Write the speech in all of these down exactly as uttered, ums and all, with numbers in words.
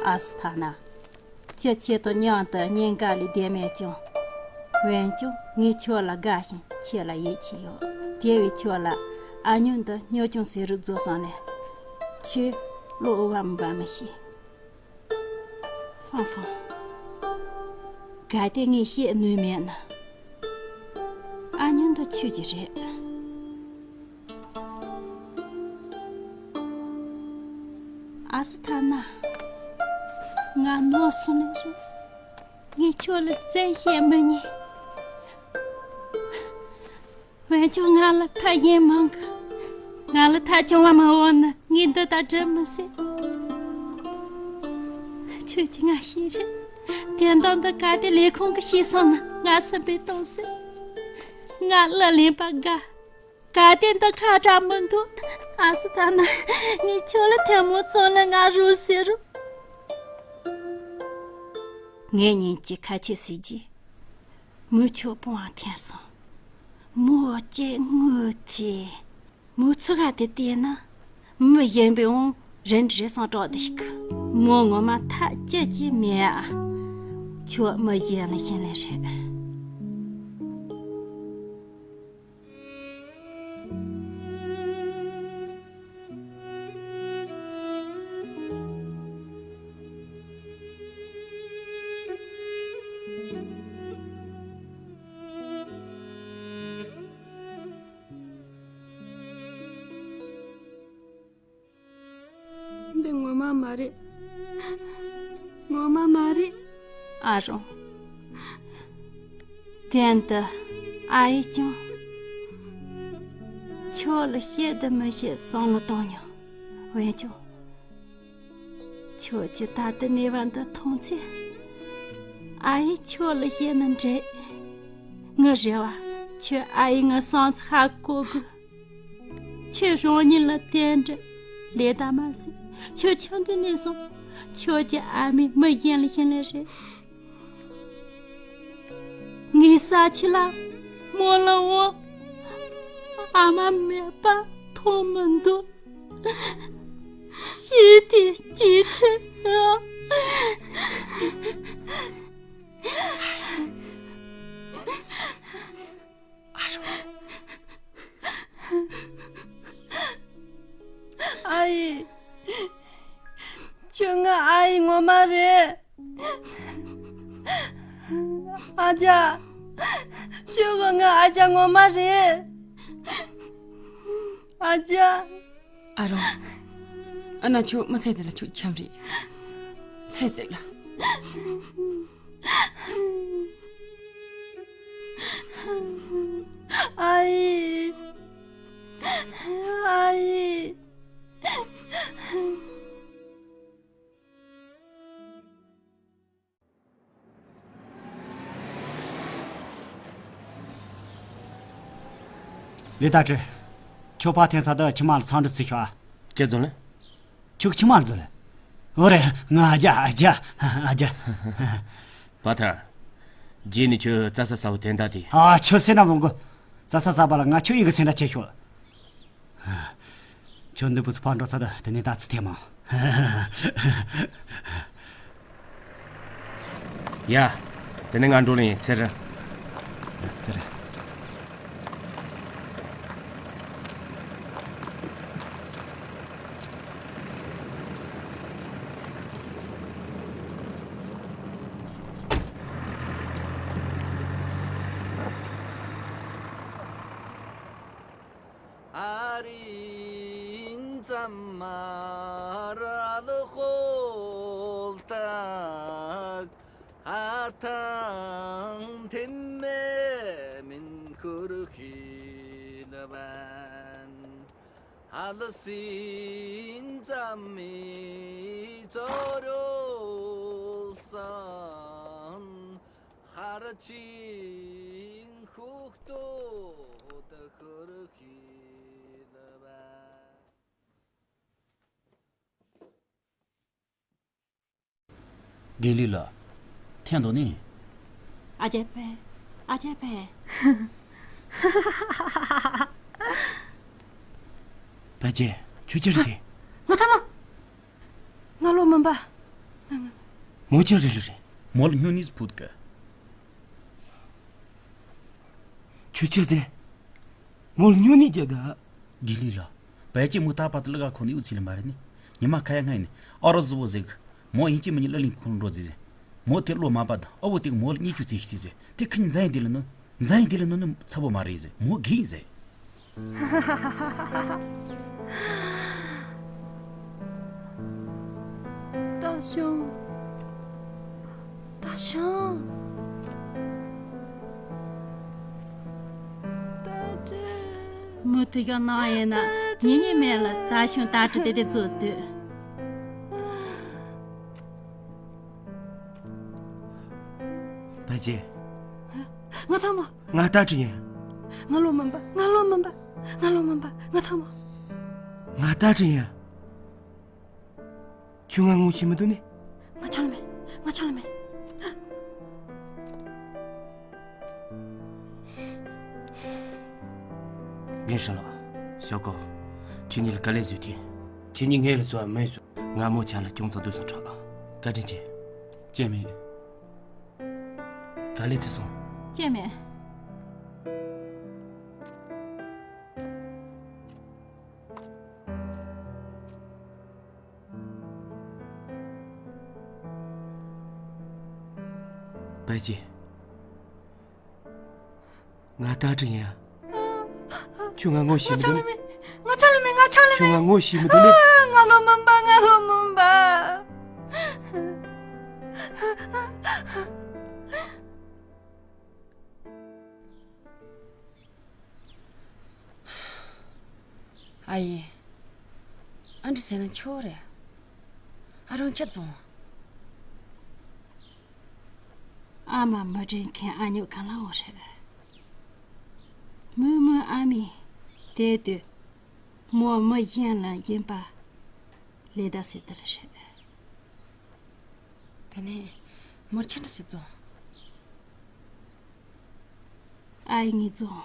ཨ་སི་ཐ་ན། ཅི་ཆེད་དུ་མཉམ་དུ་གཉེན་དགའ་ལས་བསྡད་མེད་ཀྱང་། འོན་ཀྱང་ངས་ཁྱོད་ལ་དགའ་ཞིང་ཁྱེད་ལ་ཡིད་ཆེས་ཡོད། དེ་བས་ཁྱོད་ལ་ཨ་ཉོན་འདི་གཉོར་སྐྱོང་བྱེད་རོགས་མཛོད་བསམ་ནས། ཁྱོད་བློ་འོ་བ་མིན་པ་མི་ཤེས། ཧྥང་ཧྥང་། གལ་ཏེ་ངས་བཤད་ནུས་མེད་ན། ཨ་ཉོན་འདི་ཁྱོད་ཀྱི་རེད། ཨ་སི་ཐ་ན། ང་ནོར་སོང་ནི་རེད། ངས་ཁྱོད་ལ་བཙན་བཤད་མི་ཉན། འོན་ཀྱང་ང་ལ་ཐབས་གཞན་མང་གི། ང་ལ་ཐབས་བྱུང་བ་མ་འོངས་ན་ངས་འདི་ལྟར་འགྲུབ་མི་སྲིད། ཁྱོད་ཀྱིས་ང་ཤེས་རེད། དོན་དག་འདི་གལ་ཏེ་ལས་ཁུངས་ཀྱིས་ཤེས་སོང་ན་ང་སུན་པོས་གཏོང་སྲིད། ང་གླུ་ལེན་པར་དགའ། གལ་ཏེ་འདི་ཁ་གྲག་མི་འདུག་ཨ་སི་ཐ་ན། ངས་ཁྱོད་ལ་ཐལ་མོ་བཙུགས་ནས་ང་རུ་ཟེར་རོ། ངེད་གཉིས་ཀྱིས་ཁ་ཆད་བྱས་རྗེས། མོས་ཁྱོད་སྤོང་བར་འཐེན་སོང་། མོའི་སྐྱེ་དངོས་དེས་མོའི་ཚུགས་ཀ་དེ་བལྟས་ན། མི་གཞན་པའི་དབང་རིལ་རིལ་སོང་གྲགས་བསྡད་ཀི། མོ་ངོ་མ་ཐབས་ཅི་བྱས་མེད་ཨ། ཁྱོད་མི་གཞན་ལ་ཤི་ལེ་རེད། འདི་ངོ་མ་མ་རེད། ངོ་མ་མ་རེད། ཨ་རོ། དོན་དུ་ཨ་ཡེ་ཀྱང་ཁྱོད་ལ་བཤད་དུ་མི་བཤད་བསམ་བློ་བཏང་མྱོང་། འོན་ཀྱང་། ཁྱོད་ཀྱིས་ད་ལྟ་གནས་བབ་འདི་མཐོང་ཚེ། ཨ་ཡེ་ཁྱོད་ལ་བཤད་ན་འགྲིག་ངའི་རེ་བ། ཁྱོད་ཨ་ཡེ་ངའི་བསམ་ཚུལ་ཧ་གོ་དགོས། ཁྱོད་རང་ཉིད་ལ་དེ་འདྲ་ལས་ད་མ་ཟད། ཁྱོད་ཆུང་དུས་ནས་བཟུང་ཁྱོད་ཀྱི་ཨ་མས་མི་གཞན་ལ་ཤི་ལེ་རེད། ངའི་ས་ཆུ་ལ་མོ་ལ་འོ་ཨ་མ་མེད་པ་མཐོང་མི་འདུག་ཤི་དེ་ཅི་ཁྲི་ཨ་རོ། ཨ་ཡེ། ཁྱོད་ངའི་ཨ་ཡེ་ངོ་མ་རེད། ཨ་ཅག་ཁྱོད་ཀྱི་ངའི་ཨ་ཅག་ངོ་མ་རེད། ཨ་ཅག་ཨ་རོ། ཨ་ན་ཁྱོད་མི་ཚེ་འདི་ལ་ཁྱོད་འཁྱམས་རེད། ཚེ་ཙིག་ལ། ཨ་ཡེ། ཨ་ཡེ། ལི་ཏ་ཀྲི། ཁྱོད་ཕར་འཐེན་ས་དུ་ཁྱིམ་མ་ལ་འཚམས་འདྲི་བྱེད་ཤོག་ཨ། ཁྱེད་ཚོ་ལ། ཁྱོད་ཁྱིམ་མ་ལ་འཛུལ་ལེ། འོ་རེད། ང་ཨ་ཅག་ཨ་ཅག་ཨ་ཅག་པ་ཐར། རྗེས་ནས་ཁྱོད་རྩྭ་ས་ཟ་བོ་དེ་འདྲ་དེ། ཨ་ཁྱོད་སེམས་ནང་མི་དགོས། རྩྭ་ས་ཟ་བ་ལ་ང་ཁྱོད་ཡི་གེ་སེམས་འདྲ་ཆེ་ཤོག་ཁྱོད་འདི་བུ་ཚོ་ཕར་འགྲོ་ཚར་དུས་དེ་ནས་ད་ཚི་ཐེ་མང་། ཡ། དེ་ནས་ང་འགྲོ་ལེ་ཡིན་ཚེ་རིང་། ཚེ་རིང་། ཨ་རིན་ཙམ་མ་ར་ལ་ཧོལ་ཏག་ཨ་ཐང་ཐེམ་མེ་མིན་ཁུར་ཁི་ལ་བན། ཨ་ལ་སིན་ཙམ་མི་ཙོ་རོ་སང་། ཧར་ཅིང་ཁུག་ཏོ་ཏ་ཁུར་ཁི་ལ་བན། དགེ་ལུགས་ལགས། ཐེན་དོ་ནི། ཨ་ཅེ་ཕེ། ཨ་ཅེ་ཕེ། ཕ་ཅེ། ཁྱོད་ཅི་རེད་དེ། ང་ཐ་མ། ང་ལོ་མིན་པ། མོ་ཅི་རེད་ལོ་རེད། མོ་ལ་སྨྱོ་ནད་ཕོག་གི། ཁྱོད་ཆོས་ཚེ། མོ་ལ་སྨྱོ་ནད་རྒྱག་གི། དགེ་ལེགས་ལགས། བལ་གྱི་མོ་རྟག་པར་དུ་གླུ་གར་ཁང་ནས་དབུ་ཚིགས་ལ་མ་རེད་ནི། ཉི་མ་ཁ་ཡ་ང་ཡིན་ནི། ཨ་རོ་གཟུ་བོ་ཟེར་གི། མོ་ཡིན་གཅིག་མིན་གཉིས་གླུ་ལེན་ཁང་འགྲོ་རྩིས་ཟེར། མོ་དེ་བློ་མ་བབ་དང་ཨ་བོ་དེ་གི་མོ་ལ་གཉིད་ཁྱུག་ཚིག་ཤིག་ཟེར། དེ་ཁི་གཉིས་འཛའ་ཡི་དེ་ལ་ནོ། འཛའ་ཡི་དེ་ལ་ནོ་ནི་ཚ་བོ་མ་རེད་ཟེར། མོ་དགེ་ཡིན་ཟེར། ཏ་ཤང་། ཏ་ཤང་། མུ་མཐུད་ཀྱང་གནང་ཡིན་ན་ཉེ་ཉེ་མེད་ལ་ད་ཤུང་ད་ཀྲི་དེ་དེ་ཚོ་དུས། བལ་ཅི། ང་ཐ་མ། ང་ད་ཀྲི་ཡིན། ང་ལོ་མམ་པ། ང་ལོ་མམ་པ། ང་ལོ་མམ་པ། ང་ཐ་མ། ང་ད་ཀྲི་ཡིན། ཁྱོད་ང་ངོ་ཤེས་མི་འདུག་ནི། ང་ཆ་ལ་མེད། ང་ཆ་ལ་མེད། རྒན་ཧྲི་ལགས། ཞོག་གོ། ཁྱེད་གཉིས་ལ་དཀའ་ལས་བཟོས་ཐལ། ཁྱེད་གཉིས་སྔས་ལ་བཟོ་བ་མེད་སོང་། ང་མོ་ཆ་ལ་ཅུང་ཙམ་སྡུག་སོང་དྲགས། བཀའ་དྲིན་ཆེ། ཅི་མེད། ག་ལེ་ཚེ་སོང་། ཅི་མེད། བལ་ཅི། ང་ད་ཀྲི་ཡིན། ཁྱོད་ང་ངོ་ཤེས་མི་འདུག་ང་ཆ་ལ་མེད། ང་ཆ་ལ་མེད། ཁྱོད་ང་ངོ་ཤེས་མི་འདུག་ནི། ང་ལོ་མམ་པ། ང་ལོ་མམ་པ། ཨ་ཡེ། ཨ་འདྲ་ཟེར་ན་ཆོག་རེད། ཨ་རང་ཁྱེད་ཚོ། ཨ་མ་མི་དྲན་མཁན་ཨ་མྱེས་གང་ལ་འོང་རེད། མོས་མོའི་ཨ་མའི་དེ་དུས་མོ་མི་གཞན་ལ་ཡིན་པ་ལེ་ད་ཟེར་དེ་ལ་རེད། དེ་ནས་མོར་ཆི་འདྲ་ཟེར་བཙོང་། ཨ་ཡེ་ངས་བཙོང་།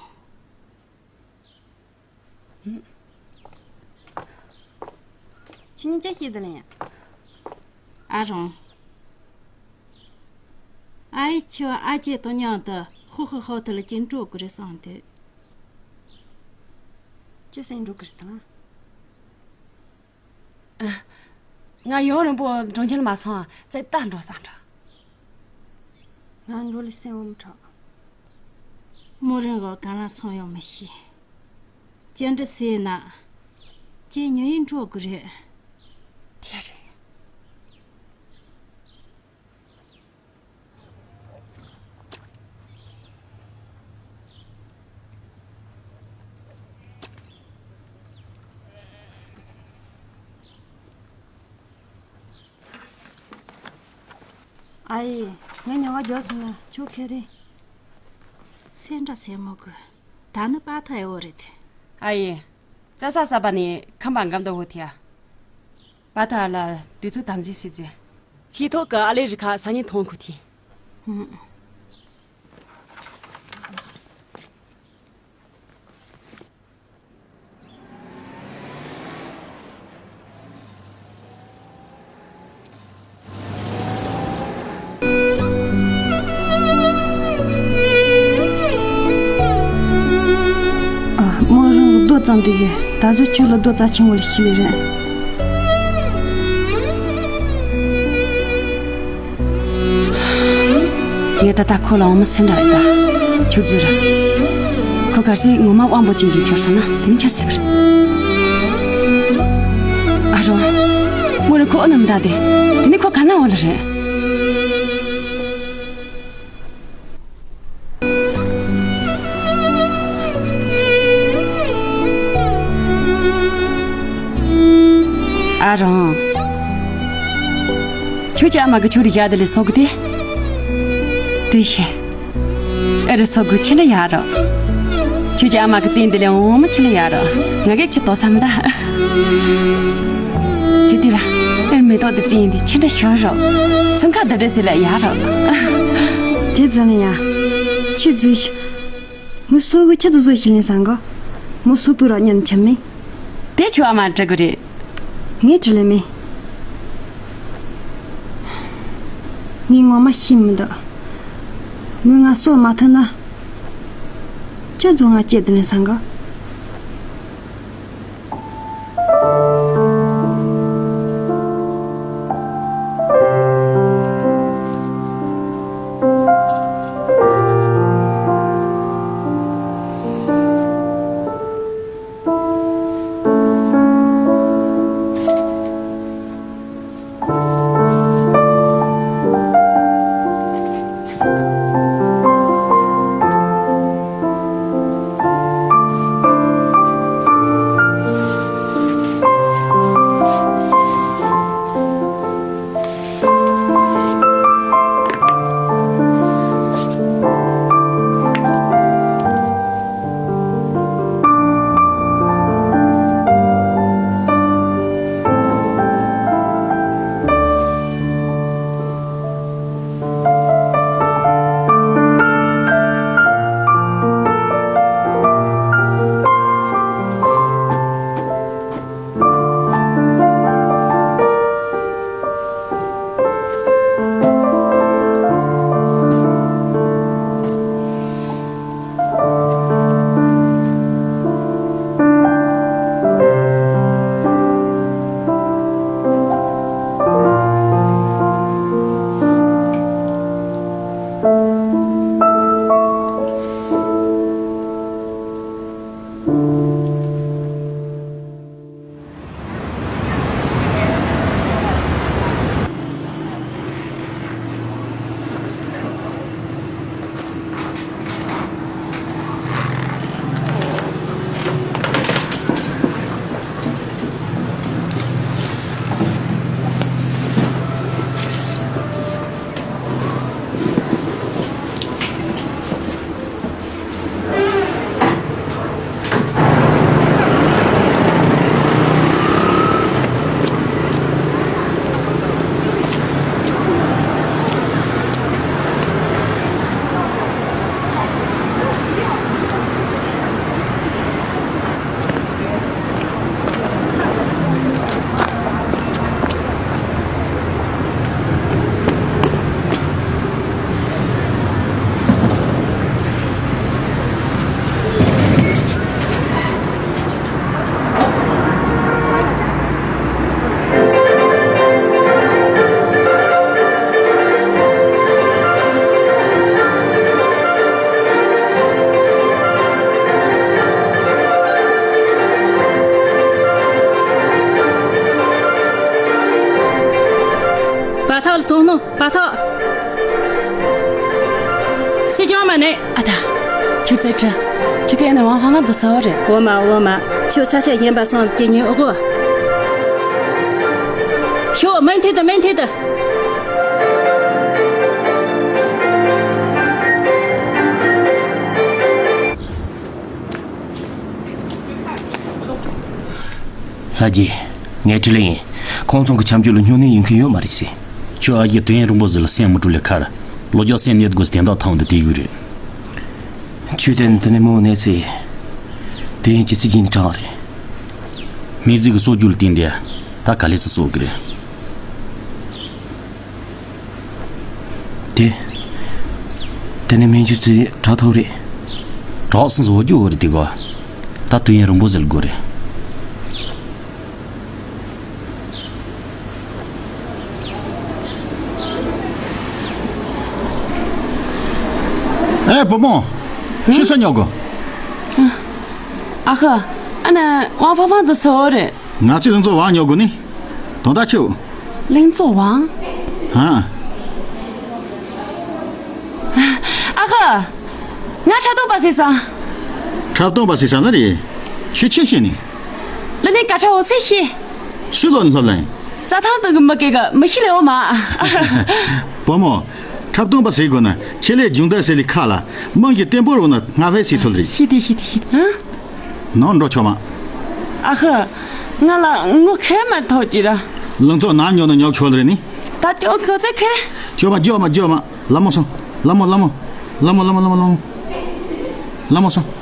ཁྱེད་གཉིས་ཅི་བྱེད་དུ་ལེན། ཨ་རང་། ཨ་ཡེ་ཁྱོད་ཨ་ཅེ་དང་མཉམ་དུ་ཧོ་ཧོ་ཧོ་ཐི་ལ་ཅིག་འགྲོ་དགོས་རེད་བསམ་འདུག་ཅི་ཟེར་འགྲོ་དགོས་རེད་དང་། ང་ཡུན་རིང་པོ་འགྲོ་མཁན་མ་སོང་། ཙེ་ད་འགྲོ་བསམ་འདྲ། ང་འགྲོ་ལས་སེམས་འོ་མི་ཁྲག་མོ་རང་གི་གང་ལ་སོང་ཡོང་མི་ཤེས། ཅི་འདྲ་ཟེར་ན། ཅི་ཉོ་ཡིན་འགྲོ་དགོས་རེད། དེ་རེད། ཨ་ཡེ། ངས་ཉོ་བ་རྒྱོབ་སོང་ན་ཁྱོད་ཁེ་རེད། སེམས་འདྲ་སེམས་མོ་གི། ད་ནི་པ་ཐའི་འོ་རེད། ཨ་ཡེ། རྩྭ་ས་ས་པ་ནས་ཁམས་པ་འགམ་དུ་འོ་ཐིའ། པ་ཐ་ལ་དུས་ཚོད་དམ་འཛིན་སྲིད་ཚོད། ཆེས་ཐོག་གི་ཨ་ལེ་རི་ཁ་ས་ཉིན་ཐོང་ཁུ་ཐི། མོ་རང་རྡོ་ཙམ་དུ་ཡོད། ད་གཟོད་ཁྱོད་ལ་རྡོ་རྩ་ཆེན་པོ་ལ་ཤི་ལེ་རེད། ངས་ད་ལྟ་ཁོ་ལ་འོ་མ་སེམས་འདྲ་རེད་ད། ཁྱོད་ཚོས་ར། ཁོ་གལ་སྲིད་ངོ་མ་དབང་པོ་ཅན་གྱི་ཁྱོར་སོང་ན་དེ་ནི་ཁྱོད་སེམས་རེད། ཨ་རོ། མོ་རེ་ཁོ་ཨོ་ནམ་ད་དེ། དེ་ནི་ཁོ་ག་ན་འོ་ལ་རེད། ཨ་རང་། ཁྱོད་ཀྱི་ཨ་མ་གི་ཁྱོད་རི་ཡ་དེ་ལས་སོ་གི་དེ། དེ་ཤེ། ཨེ་རི་སོ་གི་ཁྱི་འདྲ་ཡ་རོ། ཁྱོད་ཀྱི་ཨ་མ་གི་བཙན་དེ་ལས་འོ་མ་ཁྱི་འདྲ་ཡ་རོ། ང་གི་ཁྱི་དོ་ས་མི་ད། ཁྱི་དེ་ར། ཨེ་མེ་ཏོག་དེ་བཙན་དེ་ཁྱི་འདྲ་ཤ་རོ། ཚང་ཁ་དེ་འདྲ་ཟེར་ལ་ཡ་རོ། དེ་ཙམ་ལ་ཡ། ཁྱི་ཙི། མོ་སོ་གི་ཁྱི་ཙི་བཟོ་ཤི་ལེན་སང་གོ། མོ་སོ་པུ་རོ་ཉན་ཆམ་མེ། དེ་ཆུ་ཨ་མ་འདྲི་གི་རེད། ངས་དྲི་ལེ་མེ། ངས་ངོ་མ་ཤེས་མི་འདུག་མོས་ང་གསོ་མ་ཐུབ་ན། ཅི་ཚོ་ང་སྐྱེ་དུ་ནས་སང་གི། པ་ཐག་ལ་ཐོང་ནོ། པ་ཐག་སི་ཅང་མ་ནེ། ཨ་ད། ཁྱོད་ཙེ་ཁྲ། ཁྱོད་ཀ་ཡ་ན་ཝང་ཧ་ང་ཛི་ས་བ་རེད། འོ་མ་འོ་མ། ཁྱོད་ས་ཆ་ཡན་པ་སང་དེ་ཉིན་འོ་གོ། ཤོ་མན་ཐེ་ད་མན་ཐེ་ད། ལྷ་རྗེ། ངས་དྲིས་ལན་ཡིན། ཁོང་ཚོང་གི་ཁྱམས་རྒྱུད་ལ་སྨྱོ་ནད་ཡོད་མཁན་ཡོད་མ་རེད་ཟེར། ཁྱོད་ཨ་ཡེ་ཏུ་ཡན་རིན་པོ་ཟེར་ལ་སེམས་མི་སྤྲོ་ལེ་ཁར། ལོ་རྒྱག་སེམས་ནད་དགོས་དེ་འདྲ་ཐང་དུ་དེ་ཡོད་རེད། ཁྱོད་དེ་ནི་དེ་ནས་མོ་གནས་ཚེ། དེ་ཡིན་གྱི་ཚིག་རྒྱན་དྲང་བ་རེད། མི་ཚིག་གི་སྲོལ་རྒྱུན་ལ་བརྟེན་ཏེ། ད་ག་ལེ་ཚིག་གསོག་གི་རེད། དེ། དེ་ནས་མི་འཇུ་ཚེ་དྲག་ཐོག་རེད། དྲག་སེམས་སུ་འོ་རྒྱུ་འོ་རེད་དེ་གོ། ད་དུ་ཡན་རིན་པོ་ཟེར་དགོས་རེད། ཨེ་བུ་མོ། ཤི་ས་ཉོ་གོ། ཨ་ཁ། ཨ་ན་ཝང་ཧྥང་ཧྥང་ཚོ་སོ་རེད། ང་ཚོས་ལིང་ཚོ་ཝང་ཉོ་དགོས་ནི། དོན་དག་ཆེའོ། ལིང་ཚོ་ཝང་། ཧ། ཨ་ཁ། ང་འཁྲབ་སྟོན་པ་ཟེར་སང་། འཁྲབ་སྟོན་པ་ཟེར་སང་ན་རེད། ཤུ་ཆེ་ཤེས་ནི། ལ་ནི་ཀ་ཁྲ་འོ་ཚེ་ཤེས། སུ་ལོ་ནི་ལྷབ་ལན། རྩྭ་ཐང་དུ་གི་མི་སྐད་གི་མི་ཤི་ལེ་འོ་མ། བུ་མོ། འཁྲབ་སྟོན་པ་ཟེར་དགོས་ན་ཆེད་ལས་སྦྱོང་བརྡར་ཟེར་ལི་ཁ་ལ་མང་གི་བརྟན་པོར་འོ་ན་སྔ་ཕེ་ཟེར་ཐུལ་རེད། ཤི་དེ་ཤི་དེ་ཤི། ཧ། ནང་འགྲོ་ཆོག་མ། ཨ་ཧ། ང་ལ་ངོ་ཁེ་མར་ཐོག་ཅི་ར། ལང་ཚོ་ནང་ཉོ་ན་ཉོ་ཆོག་ལེ་ནི། ད་ཏེ་འོ་ཁོ་ཚེ་ཁེ། ཇོ་མ་ཇོ་མ་ཇོ་མ། ལ་མོ་སོང་། ལ་མོ་ལ་མོ། ལ་མོ་ལ་མོ་ལ་མོ་ལ་མོ། ལ་མོ་སོང་།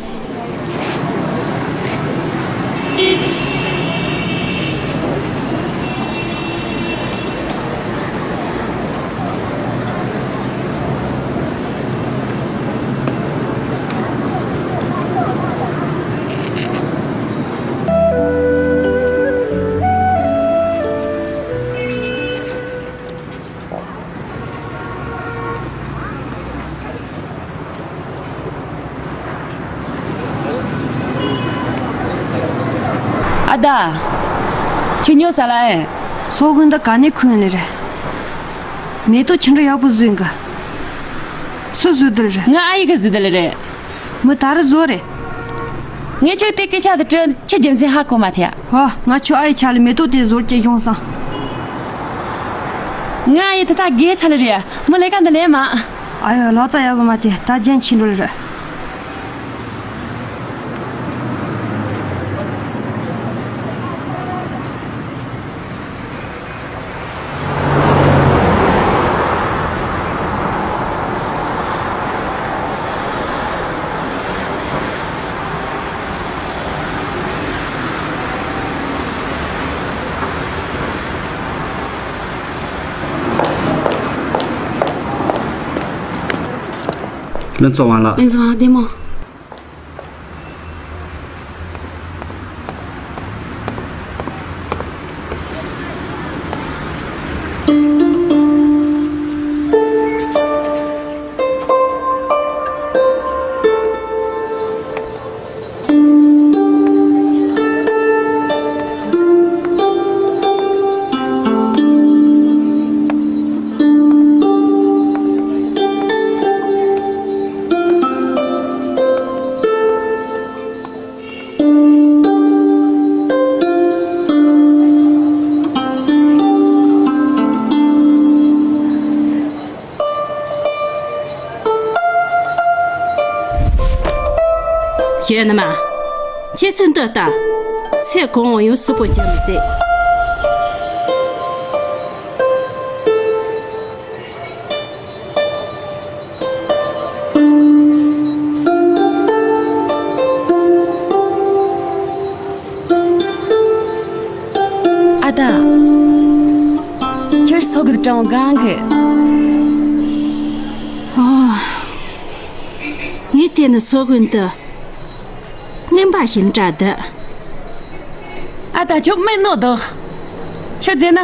ད། ཁྱོད་ཉོ་ས་ལ་ཨེ། སོ་གུན་ད་ག་ནས་ཁུན་ལེ་རེད། མེ་ཏོག་ཆི་འདྲ་ཡག་པོ་བཟོས་འགའ། སུ་བཟོས་དེ་ལེ་རེད། ང་ཨ་ཡི་གི་བཟོས་དེ་ལེ་རེད། མི་ད་རུ་བཟོ་རེད། ངས་ཁྱོད་དེ་སྐད་ཆ་དེ་དྲི་ཁྱི་རྒྱུ་མཚན་ཧ་གོ་མ་ཐེ། ཨ། ང་ཁྱོད་ཨ་ཡི་ཆ་ལ་མེ་ཏོག་དེ་བཟོ་སྐྱེ་བྱུང་སང་། ང་ཨ་ཡི་དེ་ད་དགེ་ཚ་ལེ་རེད། མི་ལས་ཀ་འདི་ལས་མ། ཨ་ཡོ་ལོ་ཙ་ཡག་པོ་མ་ཐེ་ད་རྒྱན་ཆི་འགྲོ་ལེ་རེད། ལན་ཚོ་ཝང་ལགས། ལན་ཚོ་ཝང་ལགས་བདེ་མོ། གཞོན་ནུ་མ། ཁྱེད་ཚོས་འདི་ལྟ། ཚེ་གང་བོ་ཡང་སུ་པོ་རྒྱ་མི་ཟེར། ཨ་ད། ཁྱོད་སོ་གི་གྲང་གང་གི། ཨ། ངས་བལྟས་ན་སོ་གི་འདི་རྔན་པ་ཞིག་འདྲ་འདུག་ཨ་ད་ཁྱོད་མིན་ནོ་འདུག་ཁྱོད་ཟེར་ན་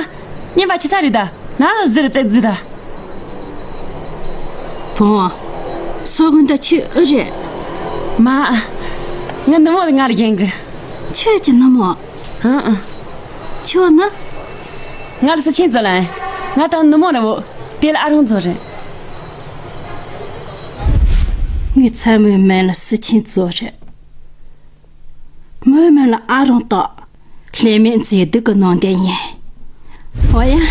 རྔན་པ་ཆི་ས་རེད་ད། ན་ཟི་རི་ཙེ་ཙི་ད། བུ་མོ། སོ་གི་འདི་ཁྱོད་ཨེ་རེད། མ། ང་ནུ་མོ་ང་ལ་རྒན་གི། ཁྱོད་ཀྱི་ནུ་མོ། ཨང་ཨང་། ཁྱོད་ནི། ང་ལ་སུ་ཆེན་ཙོ་ལ། ང་དང་ནུ་མོ་ར་བོ། དེ་ལ་ཨ་རོང་ཙོ་རེད། ངའི་ཚ་མོའི་མིང་ལ་སུ་ཆེན་ཙོ་རེད། མོའི་མིང་ལ་ཨ་རོང་ཏོག་ལྷད་མེད་མཛེས་སྡུག་གི་ནང་དེ་ཡིན། འོ་ཡ།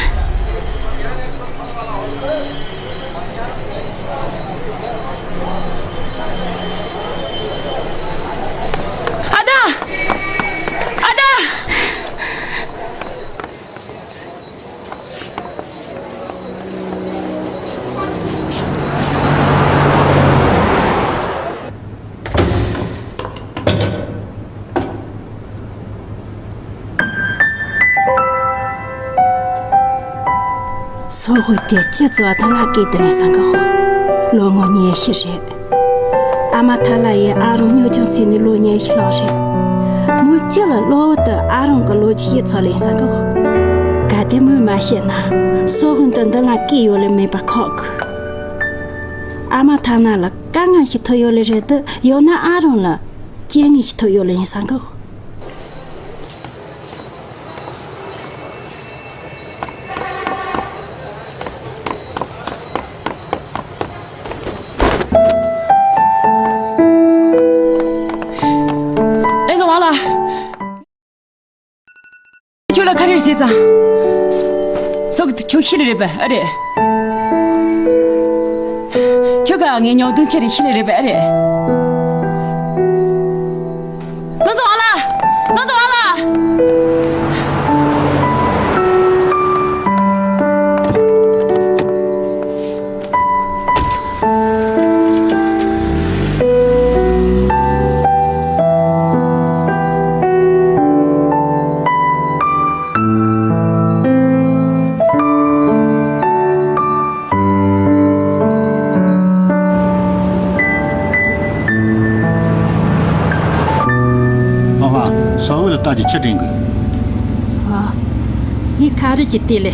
ཨ་ད། ཨ་ད། སོ་ཧོ་དེ་ཅི་ཙོ་ཐ་ལ་སྐད་དེ་ནས་སང་ག་ཧོ། ལོ་ངོ་ཉི་ཤུ་རེད། ཨ་མ་ཐ་ལ་ཡིས་ཨ་རོ་ཉོ་ཆུང་སྲིད་ནས་ལོ་ཉི་ཤུ་ལྷག་རེད། མོ་ཅི་ལ་གློ་བུར་དུ་ཨ་རོང་གི་ལོ་རྒྱུས་ཤེས་ཚོད་ལས་སང་ག་ཧོ། གལ་ཏེ་མོས་མ་ཤེས་ན་སོ་ཧོ་འདི་འདི་ལ་སྐད་ཡོད་ལེ་མེད་པ་ཁོག་གི། ཨ་མ་ཐ་ན་ལ་དཀའ་ངལ་ཞིག་ཐུག་ཡོད་ལེ་རེད་དུ་ཡང་ན་ཨ་རོང་ལ་རྐྱེན་ངན་ཞིག་ཐུག་ཡོད་ལེ་ཡིན་སང་གི། ཨེ་ཟ་བ་ལ། ཁྱོད་ལ་ག་རེ་བྱས་ས། སོག་ཏུ་ཁྱོད་ཤི་ལེ་རེད་པ་ཨ་རེད། ཁྱོད་ག་ངའི་ཉོ་དུང་ཁྱེར་ཤི་ལེ་རེད་པ་ཨ་རེད། ལོ་ཙོ་བ་ལ། ལོ་ཙོ་བ་ལ། ཨ་ཕ། ས་འོག་ལ་ལྟ་ཅི་ཆ་དྲན་གི། ཨ། ངས་ཁ་རི་ཅི་བལྟས་ལེ།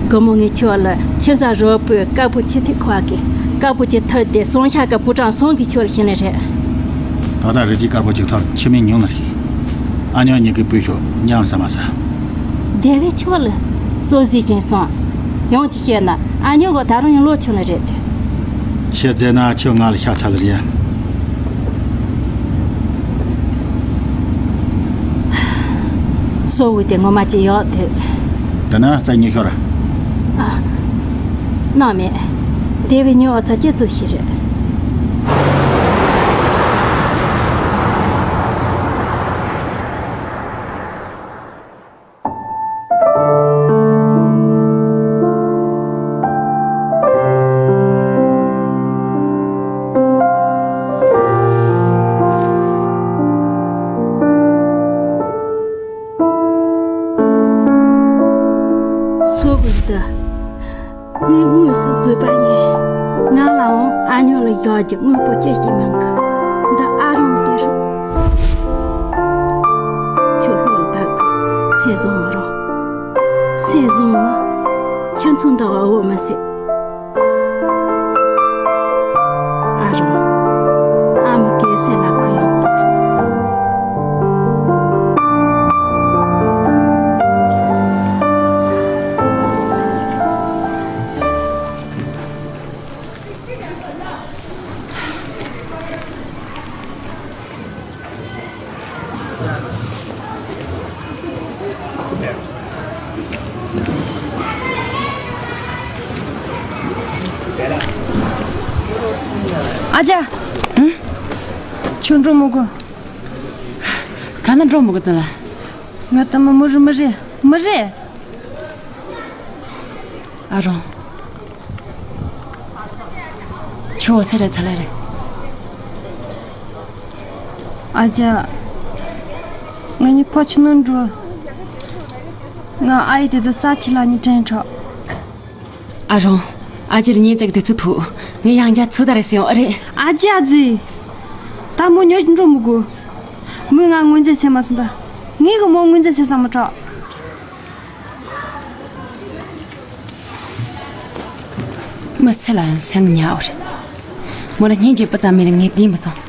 དགོང་མོ་ངས་ཁྱོད་ལ་ཁྱི་ཟ་རོགས་པོའི་དཀར་པོ་ཆི་ཐིག་ཁོག་གི་ དཀར་པོ་ཅིག་ཐོབ་སྟེ་སོང་ཤག་གི་བུ་གྲངས་སོང་གི་ཆོག་ཤེས་ནི་རེད། ད་ལྟ་རི་སྐྱེས་དཀར་པོ་ཅིག་ཐོབ་ཕྱི་མི་ཉུང་ནི་རེད། ཨ་ཉོ་ཉི་གི་བུ་ཤོག་ཉམས་ས་མ་ས། སྡེ་བའི་ཆོག་ལ་སོ་ཟིག་གིན་སོང་། ཡོང་ཅི་བཤད་ན་ཨ་ཉོ་གི་ད་རུང་ཡང་ལོ་ཆུང་ནི་རེད་དེ། ཁྱེད་ཟེར་ན་ཁྱོད་ང་ལ་ཤ་ཚ་ལ་རེད། སོ་བུ་དེ་ངོ་མ་ཅི་ཡོད་དེ། དེ་ན་རྩ་ཉི་ཤོར། ཨ། ནང་མེད། དེ་བས་ཉོ་ཨ་ཚ་ཅི་ཚོ་ཞིག་རེད། སོ་བུ་འདི། ངས་དངོས་སུ་བཟོས་པ་ཡིན། ང་ལའང་ཨ་ཉོ་ལ་བཞག་རྒྱུ་དངོས་པོ་ཅི་ཞིག་མིན་གི། འདི་ཨ་རོང་དེ་རེད། ཁྱོད་ལྷོད་ལ་བབས་གི། སེམས་བཟུང་མི་རུང་། སེམས་བཟུང་ན་ཁྱེད་ཚོ་འདི་འོ་མི་སྲིད། ཨ་རོང་། ཨ་མ་གལ་སྲིད་ལ་ཁུ་ཡོང་དོ། ཨ་ཅག་ཁྱོད་འགྲོ་མི་དགོས། ག་ན་འགྲོ་མི་དགོས་ཙི་ལ། ང་ད་མ་མུ་རུ་མི་རེད། མི་རེད། ཨ་རོང་། ཁྱོད་འོ་ཚེ་རེ་ཚ་ལེ་རེད། ཨ་ཅག་ང་གཉིས་ཕ་ཆུ་ནང་འགྲོ། ང་ཨ་ཡེ་དེ་དུ་ས་ཆི་ལ་གཉིས་དྲན་ཆོག་ཨ་རོང་། ཨ་ཅེར་ཉིན་ཙག་དུས་ཚོད་ཐུག་ངས་ཡང་བསྐྱར་ཚུར་ད་རེ་སེ་ཡོང་ཨ་རེད། ཨ་ཅག་ཨ་ཙི། ད་མོ་ཉོ་འགྲོ་མི་དགོས། མོས་ང་ངོས་འཛིན་བྱེད་མ་སོང་ད། ངས་གི་མོ་ངོས་འཛིན་བྱེད་ས་མི་ཆོག་མི་སེ་ལ་ཡང་སེམས་ཉག་འོ་རེད། མོ་ལ་སྙིང་རྗེ་སྤུ་ཙམ་མེད་ལ་ངས་བསྡད་མི་སོང་།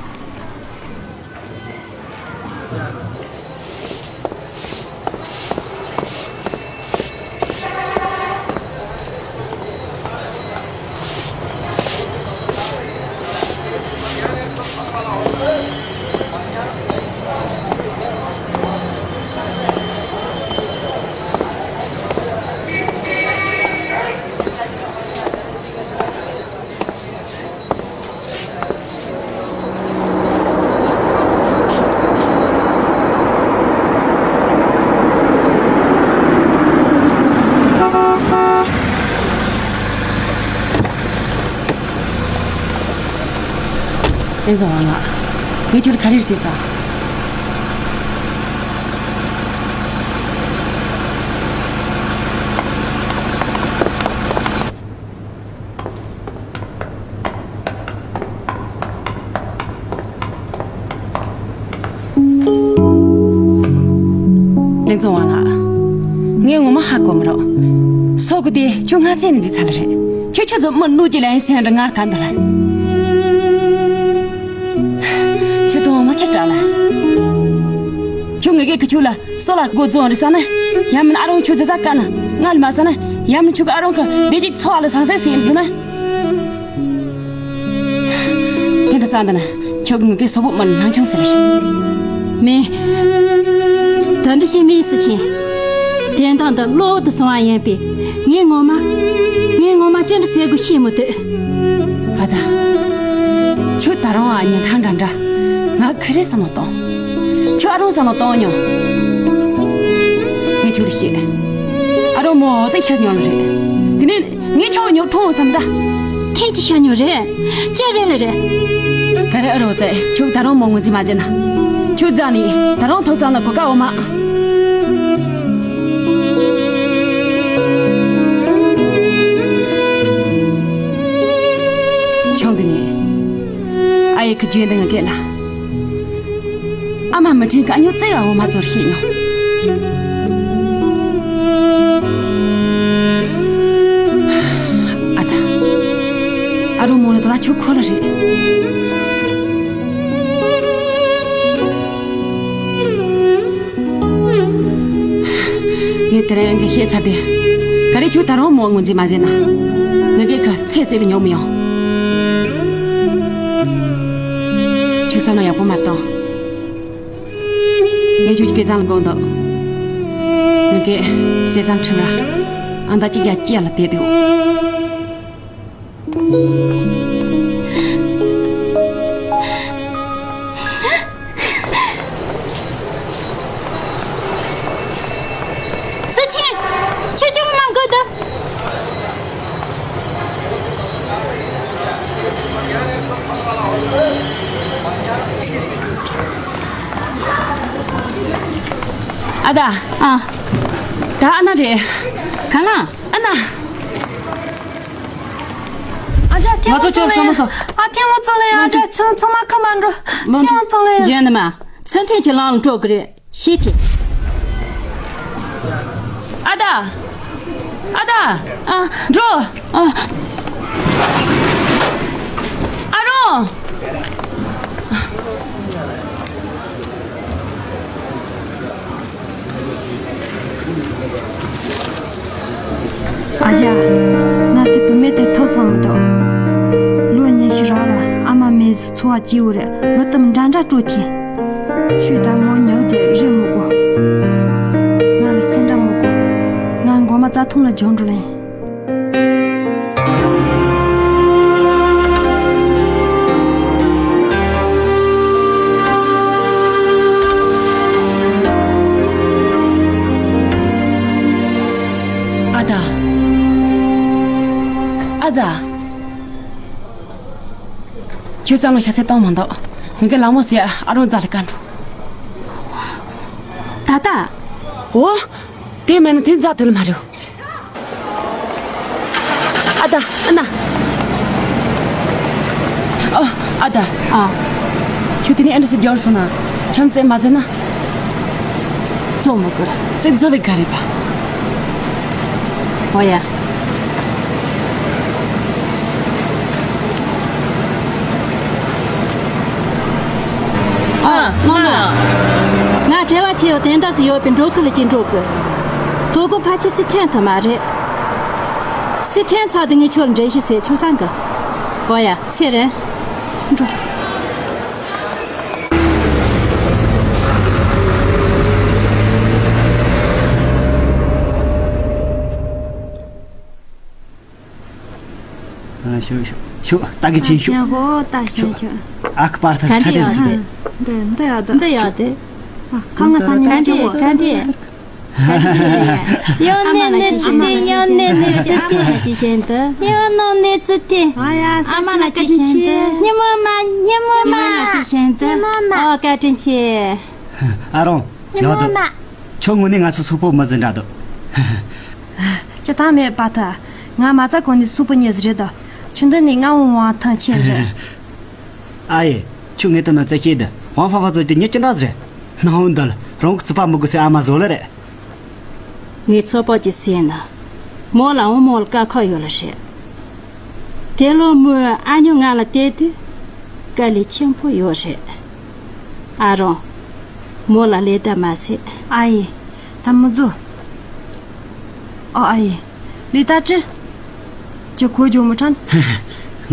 ཨེ་ཛོ་ཝང་ལགས། ངས་ཁྱོད་ག་རེ་བྱས་ས། ལན་ཙོང་ཝང་ལགས། ངས་ངོ་མ་ཧ་གོ་མི་རོགས། སོ་གི་དེ་ཁྱོད་སྔ་ཚེ་ནས་འཛིན་ཚར་ལ་རེད། ཁྱོད་ཁྱོད་ཚོ་མི་གནོད་ཀྱི་ལན་སེང་ར་ངར་ག་འདུག་ལ། ཁྱོད་དོ་མ་ཁྱེད་དྲག་ལ། ཁྱོད་ངེད་ཀྱི་ཁི་ཁྱོད་ལ། སོ་ལ་སྒོ་རྫོང་རེད་ས་ན། ཡང་མིན་ཨ་རོང་ཁྱོད་ཛ་ཛ་ཀ་ན། ང་ལ་མ་ས་ན། ཡང་མིན་ཁྱོད་ཀྱི་ཨ་རོང་གི་བདེ་སྐྱིད་འཚོ་བ་ལ་ཟང་ཟིང་ཟིན་ཟིན་ན། དེ་འདྲ་ས་འདི་ན་ཁྱོད་ཀྱི་ངུ་གེ་སོ་པོ་མ་ནང་ཆུང་ཟེར་རེད། མེད། ད་འདྲ་ཞིག་མེད་སི་ཆེ། དེ་འདང་འདི་གློ་བོ་དུ་སོང་བ་ཡིན་པས། ངས་ངོ་མ། ངས་ངོ་མ་ཅི་འདྲ་ཟེར་དགོས་ཤེས་མི་ཐུབ། ཨ་ད། ཁྱོད་ད་རུང་ཨ་ཉན་ཐང་འདྲ་འདྲ། ང་ཁི་རེ་བསམ་བློ་གཏོང་། ཁྱོད་ཨ་རོང་བསམ་བློ་གཏོང་མྱོང་། ངས་ཁྱོད་ལ་བཤད། ཨ་རོང་མོ་ཙེ་ཤ་ཉོ་ལ་རེད། དེ་ནས་ངས་ཁྱོད་ཉོ་ཐོང་བསམ་ད། ཁྱེད་ཀྱི་ཤ་ཉོ་རེད། ཅི་རེད་ལ་རེད། ག་རེ་ཨ་རོང་ཙེ་ཁྱོད་ད་རུང་མོ་ངོས་འཛིན་མ་བྱེད་ན། ཁྱོད་རྫ་ནས་ད་རུང་ཐོ་བསམ་ལ་གོ་ཀ་འོ་མ། ཆུང་དུས་ནས་ཨ་ཡེ་ཁི་རྒྱུན་དུ་ངི་སྐད་ལ། ཨ་མ་མི་དྲན་ག་ཉོ་ཙེ་ཡ་འོ་མ་ཚོར་ཤེས་མྱོང་། ཨ་ད། ཨ་རོ་མོ་ལ་ ཁྱོད་ཁོ་ལ་རེད། ངས་དེ་རིང་འདི་བཤད་ཚར་དུས། ག་རེ་ཁྱོད་ད་རུང་མོ་ངོས་འཛིན་མ་བྱས་ན། ང་གིས་ཁོ་ཚེ་གཅིག་ལ་ཉོ་མི་ཡོང་། ཁྱོད་བསམ་བློ་ཡག་པོ་མ་བཏང་། ངས་ཁྱོད་ཀྱི་སྐལ་བཟང་ལ་དགོངས་འདུག་ངས་ཀྱི་བྱས་ཙང་ཁྲིམས་ར། ཨ་མདའ་གཅིག་རྒྱ་སྐྱེད་ལ་བསྡད་དེའོ། སུ་ཆེན། ཁྱོད་ཅུང་མ་དགོས་དོ། ཨ་ད། ཨ། ད་ཨ་ན་རེད། གང་ལ། ཨ་ན། ཨ་ཅག་ཐེངས་ང་ཚོ་ཚོ་ཚོ་ལ་ཡ། ཨ་ཐེངས་ང་ཚོ་ལ་ཡ། ཨ་ཅག་ཚོ་ཚོ་མ་ཁ་མ་འགྲོ། ཐེངས་ང་ཚོ་ལ་ཡ། ཡོད་ནི་མ། ཚུན་ཐེངས་ཀྱི་ལང་ལ་འགྲོ་གི་རེད། ཤེས་ཐེ། ཨ་ད། ཨ་ད། ཨ། འགྲོ། ཨ། ཨ་རོང་། ཨ་ཅག་ང་དེ་བུད་མེད་དེ་ཐོབ་སོང་མི་ཐོབ། ལོ་ཉི་ཤུ་རང་ལ་ཨ་མ་མེད་ཚེ་འཚོ་བ་སྐྱིད་པོ་རེད། ང་གཏམ་འདྲ་འདྲ་སྤྲོད་ཐེ། ཁྱོད་ད་མོ་ཉོ་དེ་རེད་མི་དགོས། ང་ལ་སེམས་ཁྲལ་མི་དགོས། ང་མགོ་མ་རྩྭ་ཐང་ལ་འགྱོ་འགྲོ་ལེ། ཨ་ད། ཨ་ད། ཁྱོད་བསམ་བློ་ཤ་ཚ་གཏོང་མ་འདུག་ངེད་ཀྱི་ལག་མོ་ཟེར་ཨ་རོང་རྫ་ལ་བཀའ་འགྲོ། ད་ལྟ། འོ། དེ་མིན་ན་དེ་རྫ་དེ་ལ་མ་རེད། ཨ་ད། ཨ་ན། ཨ། ཨ་ད། ཨ། ཁྱོད་དེ་ནས་ཨེ་འདྲ་སེ་འབྱོར་སོང་ན། ཁྱམས་བཙལ་མ་བཙལ་ན། བཙོང་མི་དགོས། བཙལ་བཙལ་ལས་ག་རེད་པ། འོ་ཡ། ཨ། མ་མ། ང་བྲེལ་བ་ཆེ་ཡོད་དེ་འདྲ་སེ་ཡོད་པའི་འགྲོ་ཁུལ་ལ་ཅིག་འགྲོ་དགོས། དོ་དགོང་ཕལ་ཆེར་ཚིག་འཐེན་ཐུབ་མ་རེད། ཚིག་འཐེན་ཚར་དུས་ངས་ཁྱོད་ལ་འགྲེལ་བཤད་བྱེད་ཆོག་སང་གི། འོ་ཡ། ཚེ་རིང་། འགྲོ། ཨ། ཤོག་ཤོག་ཤོག་ལྟ་གི་ཆེན་ཤོག་ཡ་ཧོ། ད་ཤོག་ཤོག་ཨ་ཁུ་པར་ཐར་ཁྲ་དེ་ཚི་དེ། འདི་འདི་ཡ་དེ། འདི་ཡ་དེ། ཨ། ཁ་ང་ས་ནས་ཁ་འདི་ཁ་འདི། ཡོད་ནས་ནས་ཚི་དེ། ཡོད་ནས་ནས་ཚི་དེ། ཡོད་ནོ་ནས་ཚི་དེ། ཨ་མ་ལ་ཅི་ཞན་དེ། ཉི་མོ་མ། ཉི་མོ་མ། ཉི་མོ་མ་ཅི་ཞན་དེ། ཉི་མོ་མ། ཨོ། བཀའ་དྲིན་ཆེ། ཨ་རོང་། ཉི་མོ་ཡོད་དོ། མ། ཁྱོད་དངོས་གནས་ང་ཚོ་སོག་པོ་མི་ཟིག་འདྲ་འདུག་ཅི་ཐང་མེད་པ་ཐ། ང་མ་རྩ་གོང་ནས་སོག་པོ་མྱི་ཟིག་རེད་དོ། ཁྱོད་འདི་ནས་ང་འོང་བ་ཐང་ཆེན་རེད། ཨ་ཡེ། ཁྱོད་ངའི་དོན་ན་རྩེ་སྐྱེས་འདི་དབང་ཧྥ་ཧྥ་ཚོ་དེ་མྱི་ཅི་འདྲ་ཟིག་རེད། སྣང་བ་འདི་ལ་རང་གི་རྩིས་པ་མི་དགོས་སའི་ཨ་མ་བཟོ་ལེ་རེད། ངའི་ཚོད་དཔག་གི་སེམས་ན། མོ་ལའང་མོ་ལ་དཀའ་ཁག་ཡོད་ལ་རེད། དེ་ལོ་མོས་ཨ་ཉོ་ང་ལ་བལྟས་དུས་དཀའ་ལས་ཆེན་པོ་ཡོད་རེད། ཨ་རོང་། མོ་ལ་ལས་ད་མ་ཟེར། ཨ་ཡེ། ད་མི་བཟོ། ཨོ་ཨ་ཡེ། ལས་ད་ཅི། ཅི་གོ་རྒྱུ་མི་ཁྲན།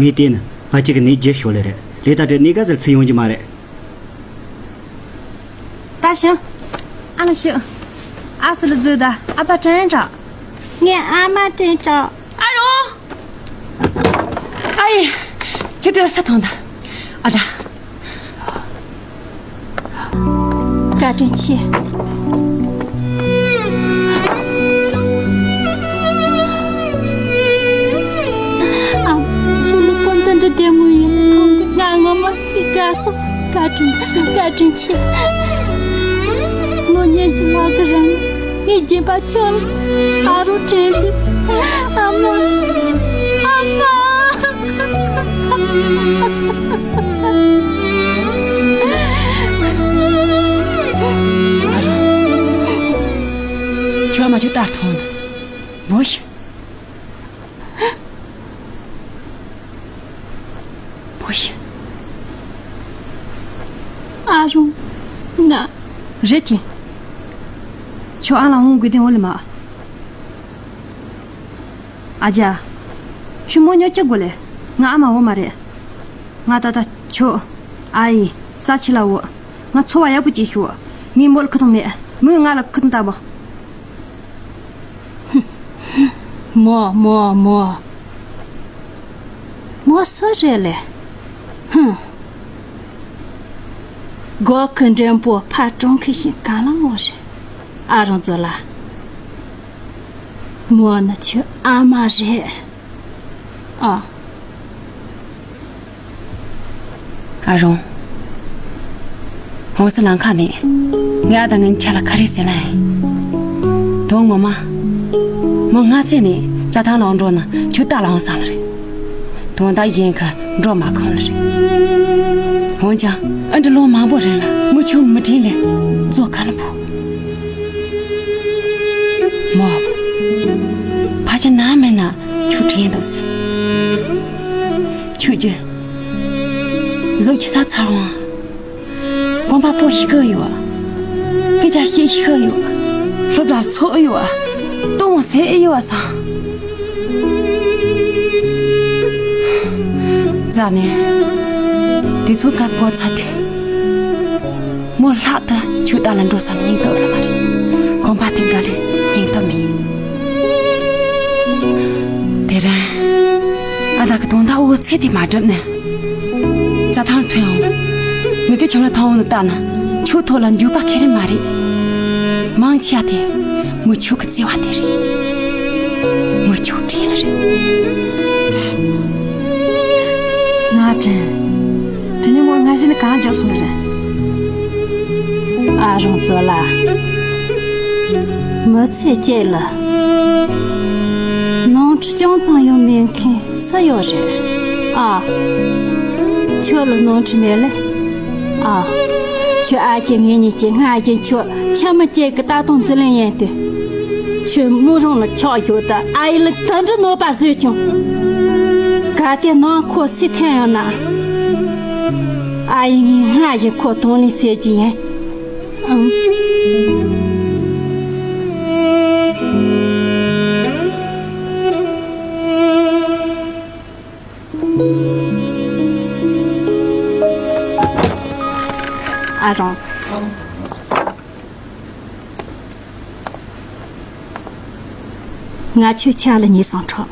ངས་བལྟས་ན་ཕལ་ཆེར་གི་ནས་རྒྱུ་ཤོར་ལེ་རེད། ལས་ད་ཅི་ནས་ག་ཟེར་ཚིག་ཡོང་རྒྱུ་མ་རེད། ད་ཞིང་། ཨ་ལ་ཞིག་ཨ་སི་ལ་ཛི་ད་ཨ་པ་དྲན་དྲ། ངའི་ཨ་མ་དྲན་དྲ། ཨ་རོ། ཨ་ཡེ། ཁྱོད་དེར་ས་ཐོང་ད། ཨ་ད། བཀའ་དྲིན་ཆེ། ཨ། ཁྱོད་ལ་སྤུན་ཟླ་འདི་བདེ་མོ་ཡིན་མཐོང་གི་ང་ངོ་མ་སྐྱིད་དགའ་སོང་། བཀའ་དྲིན་ཆེ། བཀའ་དྲིན་ཆེ། ལོ་ཉི་ཤུ་ལྷག་གི་རིང་ངའི་སྦྱིན་པ་ཁྱོད་ལ་ཨ་རོ་དྲན་དུས། ཨ་མ། ཨ་མ། ཨ་རོ། ཁྱོད་མ་ཁྱོད་ལྟར་ཐོང་། བོ་ཤི། རེད་དེ། ཁྱོད་ཨ་ལ་འོང་དགོས་དོན་འོ་ལེ་མ། ཨ་ཅག་ཁྱོད་མོ་ཉོ་སྐྱོ་དགོས་ལེ། ང་ཨ་མ་འོ་མ་རེད། ང་ད་ལྟ་ཁྱོད། ཨ་ཡེ། ས་ཆི་ལ་འོ། ང་འཚོ་བ་ཡག་པོ་ཅིག་ཤོག་ངའི་མོ་ལ་ཁུ་ཐོང་མེད། མོས་ང་ལ་ཁུ་ཐོང་ལྟ་བུ། མོ་མོ་མོ། མོ་སུ་རེད་ལེ། ཧུམ། སྒོ་ཁུ་འགྲེང་པོ་ཕ་གྲོང་ཁུལ་ཞིག་ག་ལ་འོ་རེད། ཨ་རོང་ཛོ་ལ། མོ་ནི་ཁྱོད་ཨ་མ་རེད། ཨ། ཨ་རོང་། ངོ་སི་ལང་ཁ་ནས། ངའི་ཨ་དང་ངའི་ཆ་ལ་ཁ་རེ་ཟེར་ལ་ཡིན། དོན་ངོ་མ། མོ་སྔ་ཚེ་ནས་རྩྭ་ཐང་ལ་འགྲོ་ན་ཁྱོད་ལྟ་ལ་འོང་ས་ལ་རེད། དོན་དག་གཞན་ཁ་འགྲོ་མ་ཁོམ་ལ་རེད། འོན་ཀྱང་ཨ་འདྲ་ལོ་མང་པོ་རིང་ལ་མོ་ཁྱོད་མི་དྲན་ལས་མཛོ་ག་ལ་ཕོ། མོ། ཕ་ཆ་ན་མེད་ན་ཁྱོད་དྲན་འདུག་ཟེར། ཁྱོད་ཀྱི། གཟུགས་ཁྱི་ས་ཚར་འོང་། གོམ་པ་སྤོ་ཤི་ཁ་ཡོད། སྐད་ཆ་བཤད་ཤི་ཁ་ཡོད། སློབ་གྲྭར་ཚོགས་ཡོད། ལྟོ་མོ་ཟས་ཡོད་བསམ། རྫ་ནས། དུས་ཚོད་ཁ་འགོར་ཚར་དུས། མོ་ལྷག་ཏུ་ཁྱོད་ལྟ་ལ་འགྲོ་བསམ་སྙིང་སྟོབས་ལ་མ་རེད། གོམ་པ་དེ་འགའ་ལས་སྙིང་སྟོབས་མེད། དེ་རིང་། ཨ་ད་གི་དོན་དག་འོ་ཚེ་དེ་མ་བསྒྲུབས་ནས། རྩྭ་ཐང་ཐོན་འོང་། མི་སྐད་ཆུང་ལ་ཐང་འོང་ནི་ལྟ་ན། ཁྱོད་ཐོག་ལ་འཇུག་པ་ཁེ་རེ་མ་རེད། མང་ཆེ་བ་དེ། མོ་ཁྱོད་ཀྱི་བརྩེ་བ་དེ་རེད། མོ་ཁྱོད་དྲན་ལ་རེད། ང་དྲན། དེ་ནས་མོ་ང་བཞིན་གང་འཇོག་སོང་རེད། ཨ་རོང་ཙོ་ལ། མི་ཚེ་གཅིག་ལ། ནོར་འཁྲུལ་ཅུང་ཙམ་ཡང་མེད་མཁན་སུ་ཡོད་རེད། ཨ། ཁྱོད་ལ་ནོར་འཁྲུལ་མེད་ལེ། ཨ། ཁྱོད་ཨ་ཅེ་ངེད་གཉིས་ཀྱི་སྔ་ཞིག་ཁྱོད་ཁྱིམ་མི་གཅིག་གི་ལྟ་སྟངས་འཛིན་ལེན་ཡིན་ཏེ། ཁྱོད་མོ་རང་ལ་ཆགས་ཞོག་ད་ཨ་ཡེ་ལ་དེ་འདྲ་གནོད་པ་བཟོས་བྱུང་། གལ་ཏེ་ནང་ཁོ་སྲིད་ཐོན་ཡོང་ན། ཨ་ཡེ་ངས་སྔ་ཞིག་ཁོ་དོན་ལེན་ཟེར་གྱི་ཡིན། ཨང་། ཨ་རོང་། ང་ཁྱོད་ཆ་ལ་ཉེ་སང་འཕྲོག་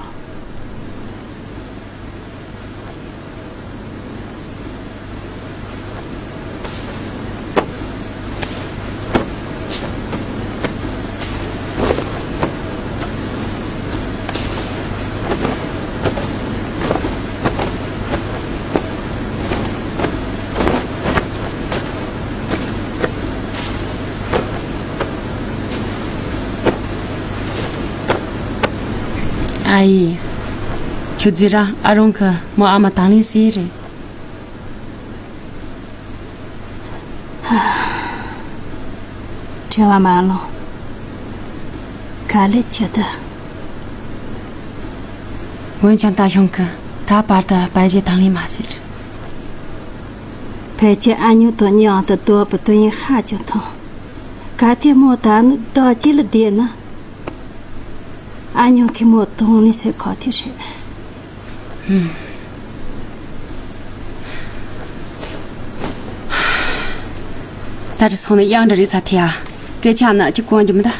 ཨ་ཡེ། ཁྱོད་ཚོས་ར་ཨ་རོང་གི་མོ་ཨ་མ་དང་ལེན་ཟེར་རེད། དྲི་བ་མ་ལོང་། ག་ལེ་ཆེ་ད། འོན་ཀྱང་ད་ཤོང་གི་ད་བར་དུ་པ་ཇེ་དང་ལེན་མ་ཟེར། ཕལ་ཆེར་ཨ་ཉོ་དང་མཉམ་དུ་སྡོད་པའི་དུས་ཡུན་ཧ་ཅང་ཐུང་། གལ་ཏེ་མོ་ད་ནི་ད་ཅི་ལ་བསྡད་ན། ཨ་ཉོ་གི་མོ་དང་ལེན་ཟེར་གོ་དེ་རེད། ད་དྲི་སོང་ནས་གཡང་འདྲ་རེད་ས་ཐེ་ཨ། སྐད་ཆ་ན་ཅི་གོན་རྒྱུ་མི་ད།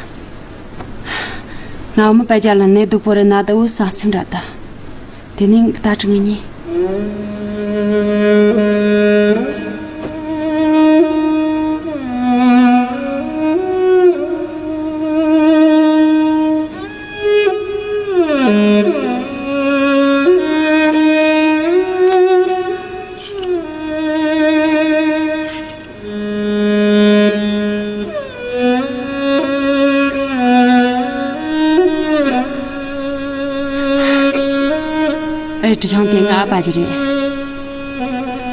ང་མི་པ་ཇ་ལ་ནད་སྡུག་པོ་རེ་ན་ད་འུ་ས་སེམས་ར་ད། དེ་ནས་ད་དྲི་ངེས་ཉེ། ཨེ་ཀྲི་ཆང་དེ་ང་ཨ་ཕ་ཅི་རེད།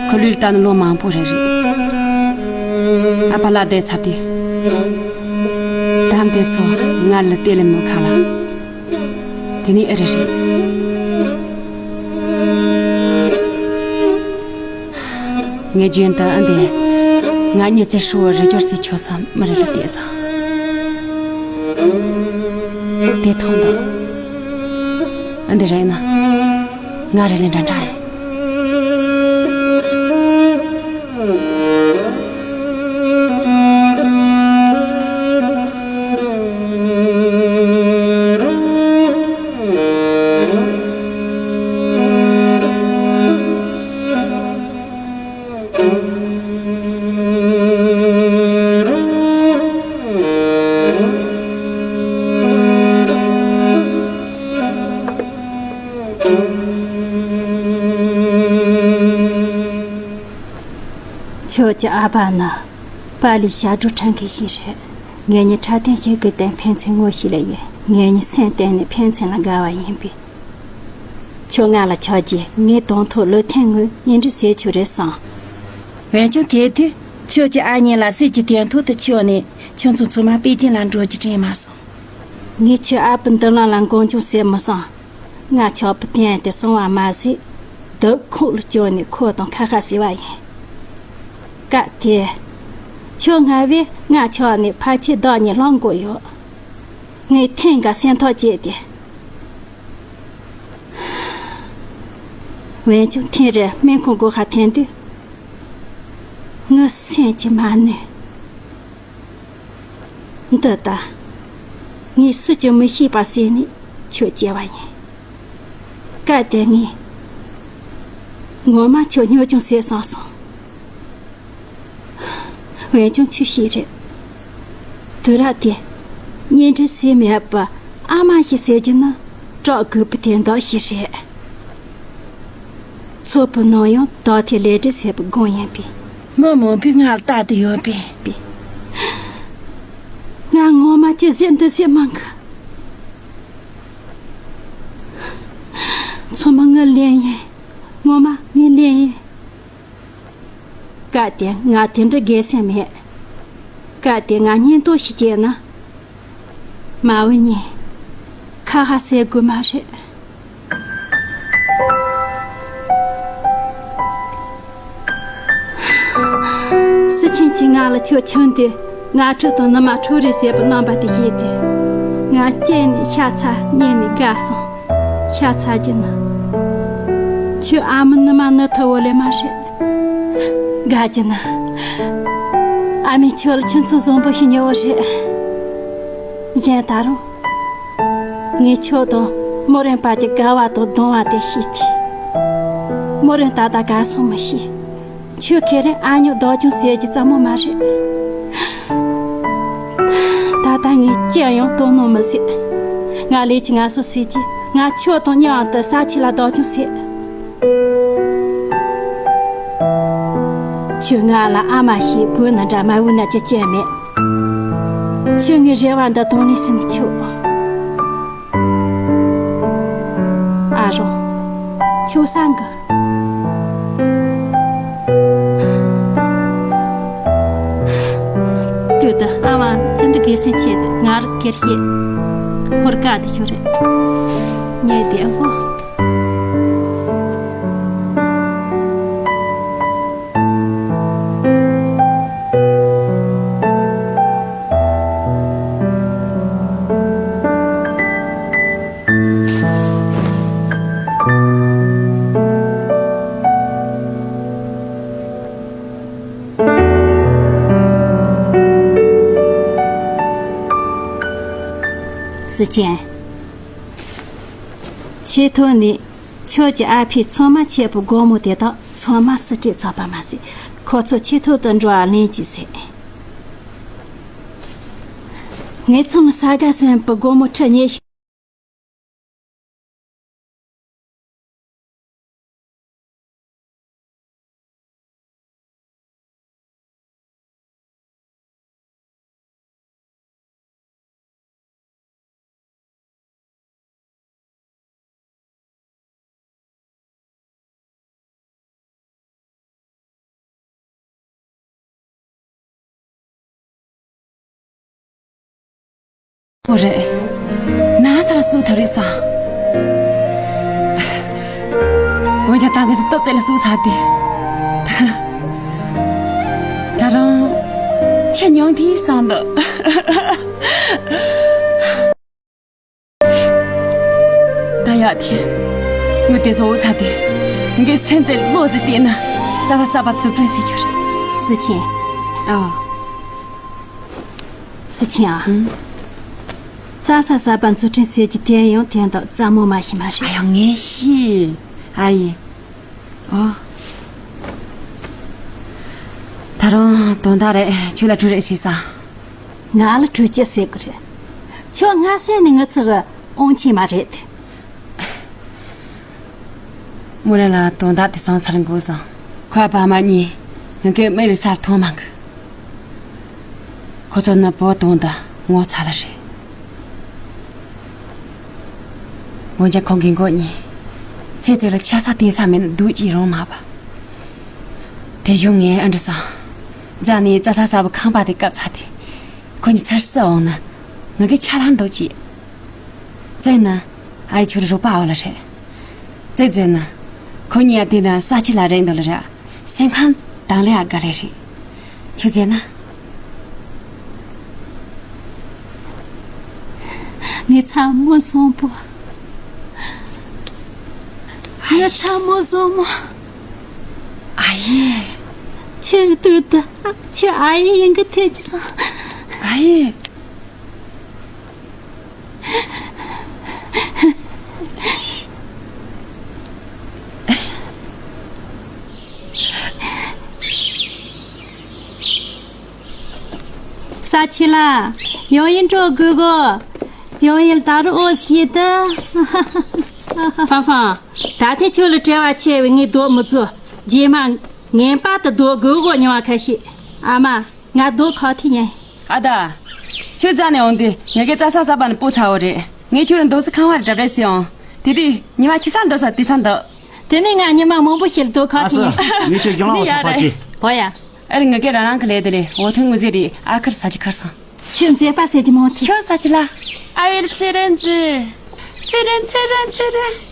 ཁོ་ལུས་ལྟ་ན་ལོ་མང་པོ་རེད་རེད། ཨ་ཕ་ལ་བསྡད་ཚར་དུས། ད་འདི་ཚོ་ང་ལ་དེ་ལས་མི་ཁ་ལ། དེ་ནས་ཨེ་རེད་རེད། ངས་རྒྱུན་དུ་ཨ་འདི། ང་མྱི་ཚེ་ཧྲིལ་བོར་རི་སྐྱོར་རྩིས་ཆོད་ས་མི་རེ་ལ་བལྟས་ས། དེ་ཐོན་དང་། འདི་རེད་ན། ང་རེ་ལས་འདྲ་འདྲ་ཡིན། ཁྱོད་ཀྱི་ཨ་ཕ་ནི་པཱ་ལིའི་ཞབས་བྲོ་འཁྲབ་མཁན་ཞིག་རེད། ངེད་གཉིས་འཁྲབ་སྟོན་བྱེད་དགོས་དོན་ཕན་ཚུན་ངོ་ཤེས་ལེ་ཡིན། ངེད་གཉིས་སེམས་གཏིང་ནས་ཕན་ཚུན་ལ་དགའ་བ་ཡིན་པས། ཁྱོད་ང་ལ་ཆགས་རྗེས་ངའི་དང་ཐོག་ལོ་ཐེངས་སྔོན་གཉེན་སྒྲིག་བྱེད་ཆོག་རེད་བསམ། འོན་ཀྱང་དེ་དུས་ཁྱོད་ཀྱི་ཨ་མྱེས་ལ་སྲིད་ཀྱི་དོན་ཐོག་ཏུ་ཆགས་ནས་ཁྱོད་ཚོ་ཚང་མ་པེ་ཅིན་ལ་འགྲོ་རྒྱུ་དྲན་མ་སོང་། ངས་ཁྱོད་ཨ་ཕའི་མདུན་ལམ་ལ་འགོག་སྦྱོང་བྱེད་མི་བསམ། ང་ཆགས་པའི་སྟེང་དེ་སོང་བ་མ་ཟད། སྡུག་ཁོག་ལ་བཅུག་ནས་ཁོ་དང་ཁ་ཁ་བྱས་པ་ཡིན། སྐབས་དེར། ཁྱོད་སྔ་བས་ང་ཆགས་ནས་ཕལ་ཆེར་ཟླ་གཉིས་ལྷག་འགོར་ཡོད། ངས་ཐེངས་འགའ་སེམས་ཐག་བཅད་དེ། འོན་ཀྱང་ཐེངས་རེར་སྨན་ཁང་སྒོ་ཁར་ཐོན་དུས། ངའི་སེམས་ཀྱིས་མ་ནུས། འདི་ལྟར། ངས་སུ་ཀྱང་མི་ཤེས་པ་བྱས་ནས་ཁྱོད་སྐྱེལ་བ་ཡིན། སྐབས་དེར་ངས། ངོ་མ་ཁྱོད་སྨྱོ་སྦྱོང་བྱས་བསམ་སོང་། འོན་ཀྱང་ཁྱོད་ཤེས་རེད། དུས་རབས་དེ། གཉེན་སྒྲིག་བྱས་མེད་པར་ཨ་མ་ཞིག་བྱེད་རྒྱུ་ནི་སྐྲག་དགོས་པའི་དོན་དག་ཞིག་རེད། ཚོགས་པའི་ནང་ཡང་ད་ཐེངས་ལས་སྒྲིག་བྱེད་པའི་སྒང་ཡིན་པས། མི་མང་པོས་ང་ལ་ལྟ་དུ་ཡོད་པས། ང་ངོ་མ་ཅི་ཟེར་འདི་ཟེར་མང་གི། ཚང་མ་ངའི་ལན་ཡིན། ངོ་མ་ངའི་ལན་ཡིན། སྐབས་དེར་ང་དེ་འདྲ་དགེ་སེམས་མེད། སྐབས་དེར་ང་གཉེན་རྟོག་ཞིག་བྱས་ན། མ་འོངས་ཉིན་ཁ་ཁ་བྱེད་དགོས་མ་རེད། སུ་ཆེན་གྱིས་ང་ལ་ཁྱོད་ཆུང་དུས་ང་ཕྲུག་དང་ནུ་མ་ཕྲུག་རེད་ཟེར་བའི་རྣམ་པ་དེ་བཤད་དུས། ང་སྐྱེས་ནས་ཤ་ཚ་རྙེད་ནས་དགའ་སོང་། ཤ་ཚ་རྒྱུ་ནི། ཁྱོད་ཨ་མའི་ནུ་མ་ནུ་ཐུབ་བོ་ལས་མ་རེད། དགའ་རྒྱུ་ནི། ཨ་མས་ཁྱོད་ལ་ཁྱིམ་ཚང་བཟང་པོ་ཞིག་ཉོ་བོ་རེད། གཞན་ད་རུང་། ངས་ཁྱོད་དང་མོ་རེན་པ་གྱི་དགའ་བ་དང་སྡུག་བསྔལ་དེ་ཤེས་ཏེ། མོ་རེན་ད་ལྟ་གར་སོང་མི་ཤེས། ཁྱོད་ཁེ་རེ་ཨ་ཉོ་བདག་སྐྱོང་ཟེར་རྒྱུ་ཙམ་མོ་མ་རེད། ད་ལྟ་ངས་ཅི་ཡང་དོ་སྣང་མི་བྱེད། ང་ལས་ཀྱི་ངལ་གསོ་ཟེར་གྱི་ང་ཁྱོད་དང་མཉམ་དུ་ས་ཆ་ལ་བདག་སྐྱོང་བྱེད། ཁྱོད་ང་ལ་ཨ་མ་ཞིག་བུ་ན་འདྲ་མ་བུ་ན་ཅི་བྱས་མེད། ཁྱོད་ངའི་རེ་བ་འདི་དོན་ནི་ཟིན་ཆོག་ཨ་རོ། ཆོག་སང་གི། དུས་དུ་ཨ་མ་ཅི་འདྲ་དགེ་སེམས་ཆེད་དུ་ང་རུ་ཁེར་བཤད། ཧོར་ཀ་དེ་ཤོར་རེད། ཉེ་དེ་ཧོ། སི་ཅན། ཆེས་ཐོག་ནས་ཁྱོད་ཀྱི་ཨ་ཕས་ཚང་མ་ཆད་པའི་སྒོར་མོ་དེ་དག་ཚང་མ་སུ་སྤྲད་ཚར་པ་མ་ཟད། ཁོ་ཚོ་ཆེས་ཐོག་ཏུ་འགྲོ་བ་ལེན་གྱིས་ཟེར། ངས་ཚང་མ་ས་ག་ཟན་པའི་སྒོར་མོ་ཁྲི་ཉེ་ཞིག་ཨོ་རེད། ན་ཚ་ལ་སུ་ཐ་རེ་ས། འོན་ཀྱང་ད་ནི་སྟོབས་ཆེ་ལ་སུ་ཚ་དེ། ད་རང་ ཁྱེད་མྱོང་དེའི་སང་འདུག་ད་ཡག་ཐེ། ངས་དེ་ཚོ་འུ་ཚ་དེ། ངའི་སེམས་ཙེ་བློ་ཙེ་བལྟས་ན། རྩྭ་ས་གསར་པ་འཛུགས་སྐྲུན་བྱེད་རྒྱུ་རེད། སི་ཆིན། ཨ། སི་ཆིན་ཨ། ཨང་། རྩྭ་ས་གསར་པ་འཛུགས་སྐྲུན་བྱེད་རྒྱུ་དེ་ཡང་དོན་དག་རྩ་མོ་མ་ཤེས་མ་རེད། ཨ་ཡོ་ངས་ཤེས། ཨ་ཡེ། ཨོ། ད་རུང་དོན་དག་རེ་ཁྱོད་ལ་དྲི་རེ་ཞུས་ས། ང་ལ་དྲི་ཅི་ཟེར་གི་རེད། ཁྱོད་སྔ་སེ་ནས་ངི་ཚེ་གི་དབང་ཆེན་མ་རེད། མོ་རང་ལ་དོན་དག་དེ་སང་ཚར་འགོ་སོང་། ཁོའི་ཕ་མ་གཉིས་ངི་གི་མི་རེ་སར་མཐོང་མ་གི། ཁོ་ཚོ་ནི་བོ་དོན་དག་ངོ་ཚ་ལ་རེད། འོན་ཀྱང་ཁོང་གི་མགོ་གཉིས། ཚེ་ཚེ་ལ་ཆ་ས་བསྟན་ས་མེད་ན་སྡུག་ཅིག་རང་མ་པ། དེ་ཡོང་ངས་ཨ་འདྲ་སང་། རྫ་ནས་རྩྭ་ས་གསར་པ་ཁང་པ་དེ་བཀབ་ཚར་དེ། ཁོ་གཉིས་ཚར་སི་འོང་ན། ང་གི་ཆ་ལ་འདུག་ཅིག་ཙེ་ན། ཨའི་ཆུར་རོགས་པ་འོ་ལ་རེད། ཙེ་ཙེ་ན། ཁོ་གཉིས་ཡ་དེ་ན་ས་ཆི་ལ་རེད་འདུག་ལ་ར། སེམས་ཁམས་དང་ལེ་ཨ་དགའ་ལེ་རེད། ཆུ་ཙེ་ན། ངའི་ཚ་མོ་བཟང་པོ། ངའི་ཚ་མོ་བཟང་མོ། ཨ་ཡེ། ཁྱེད་དུས་ད་ཁྱེད་ཨ་ཡེ་ཡིན་གི་ཐེ་ཅི་སོང་། ཨ་ཡེ། ས་ཆི་ལ། ཡོང་ཡིན་འགྲོ་དགོས་གོ། ཡོང་ཡིན་ད་རུ་ཨོ་ཤི་ད། ཧ་ཧ། ད་ཐེ་ཁྱོད་ལ་བྲེལ་བ་ཆེ་བས་ངས་སྡོད་མི་བཟོད། རྗེས་མ་ངན་པ་དུ་སྡོད་དགོས་གོ་མྱོང་བ་ཁ་ཤས། ཨ་མ། ང་རྡོ་ཁ་ཐི་ཡིན། ཨ་ད། ཁྱོད་རྩ་ནས་འོང་དུས་ངེད་ཀའི་རྩྭ་ས་གསར་པ་ནས་སྤོ་ཚར་བ་རེད། ངས་ཁྱོད་ར་རྡོ་སི་ཁང་བ་རེ་གྲབས་རེ་སི་འོང་། དེ་དུས་ཉི་མ་ཁྱི་ས་འདོད་ས་དེ་ས་འདོད། དེ་ནས་ང་ཉི་མ་མང་པོ་ཞིག་རྡོ་ཁ་ཨ་ཐི་ས། ཡིན། ངས་ཁྱོད་རྒྱང་ལ་འོ་ས་པ་ཅི། འོ་ཡ། ཨ་རི་ངེད་ཀའི་རང་རང་གི་ལས་དེ་ལས་འོ་ཐོན་དངོས་རྫས་རེད། ཨ་ཁར་ས་ཆི་ཁར་སང་། ཁྱོད་མཛེས་པ་ཟེར་གྱི་མོ་ཐི། ཁྱོད་ས་ཆི་ལ། ཨ་ཡེ་ཚེ་རིང་ཚེ། ཚེ་རིང་ཚེ་རིང་ཚེ་རིང་།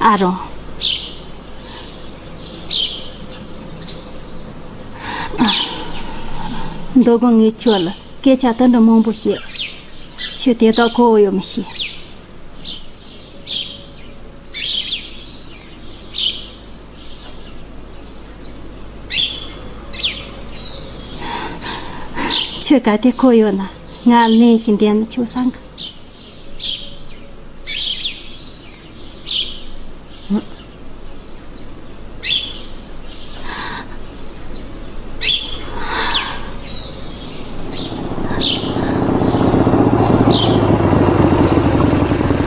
ཨ་རོ། མདོ་དགོང་ངས་ཁྱོད་ལ་སྐད་ཆ་དུ་འདྲ་མང་པོ་བཤད། ཁྱོད་དེ་དག་གོ་ཡོད་མི་ཤེས། ཁྱོད་ག་དེ་གོ་ཡོད་ན་ང་ལན་ཞིག་འདེབས་ན་ཆོག་བསམ་གི།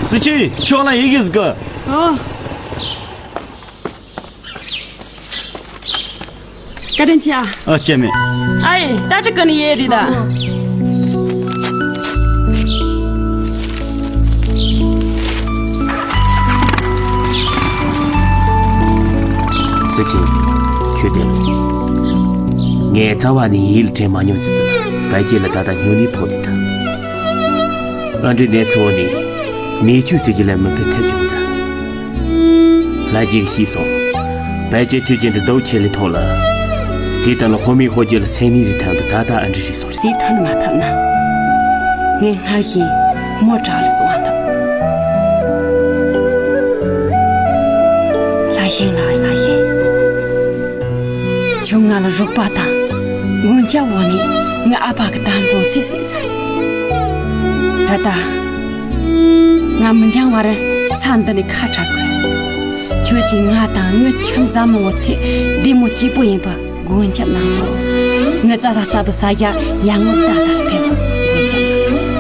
སི་ཆི། ཁྱོད་ལ་ཡི་གེ་ཟིག་གི། ཨོ། བཀའ་དྲིན་ཆེ་ཨ། ཨ་སྐྱེ་མེད། ཨའི་ད་ཅི་ག་ནི་ཡེ་རི་ད། སི་ཆི། ཁྱོད་དེ། ངས་རྩ་བ་ནས་ཡིད་ལ་དྲན་མ་མྱོང་ཙི་ཙི་ལ་བལ་སྐྱེས་ལ་ད་ལྟ་སྨྱོ་ནད་ཕོག་དེ་ད། ཨ་འདྲི་གནས་ཚུལ་འོག་ནས་ནད་བཅོས་ཙི་ཙི་ལ་མི་ཕན་ཐབས་ཀྱི་མི་ད། ལྷ་རྗེས་ཤེས་སོང་། བལ་སྐྱེས་དུས་རྒྱུན་དུ་སྡུག་ཆེ་ལས་ཐོག་ལ། དེ་ལྟར་ལ་ཧོ་མི་ཧོ་རྒྱུ་ལ་སེམས་ནི་རི་ཐང་དུ་ད་ལྟ་ཨ་འདྲི་རེད་སོང་། སྲིད་ཐོན་མ་ཐབས་ན། ངས་སྔར་བཞིན་མོ་དྲག་ལ་སོང་བ་ཐབས། ལྷ་ཞིང་ལ་ལྷ་ཞིང་། ཁྱོད་ང་ལ་རོགས་པ་དང་། ངོ་མཇལ་འོག་ནས་ངའི་ཨ་ཕ་གི་དམ་པོ་ཚེ་ཟིན་ཚར། ད་ལྟ། ང་མི་འགྱང་བར་ས་འདི་ནས་ཁ་གྲག་གི། ཁྱོད་ཀྱིས་ང་དང་ངའི་ཁྱིམ་བཟའ་མི་འོ་ཚེ་བདེ་མོ་སྐྱིད་པོ་ཡིན་པ་སྒོ་འབྱེད་གནང་རོགས། ངའི་རྩྭ་ས་གསར་པའི་ས་ཡ་ཡར་ངོ་ཏག་ཏག་ཕེབས་པ་སྒོ་འབྱེད་གནང་རོགས།